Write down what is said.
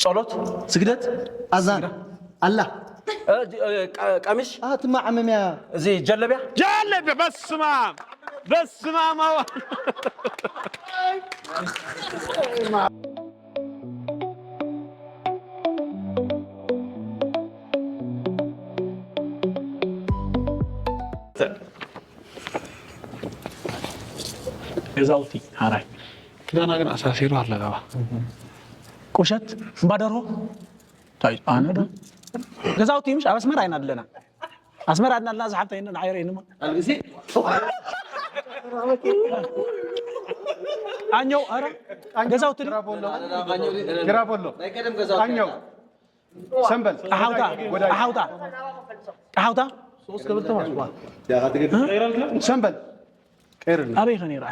ጸሎት፣ ስግደት፣ ኣዛን፣ ኣላህ፣ ቀሚስ፣ እቲ ማዕመምያ፣ እዚ ጀለቢያ። ጀለቢያ። በስመ አብ፣ በስመ አብ። ገዛውቲ ሓራይ። ክዳና ግን ኣሳሲሩ ኣለዋ። ቁሸት እምባደርሆ እንታይ ኣነ ዶ ገዛውቲ ምሽ? ኣብ ኣስመራ ኢና ኣለና፣ ኣስመራ ኢና ኣለና። ዝሓብተይ ንዓይ ርእይንማ ኣኘው። ኧረ ገዛውቲ። ቃኘው፣ ሰንበል። ኣሓውታ፣ ኣሓውታ፣ ኣሓውታ። ሰንበል። ኣበይ ኸ ነይራ?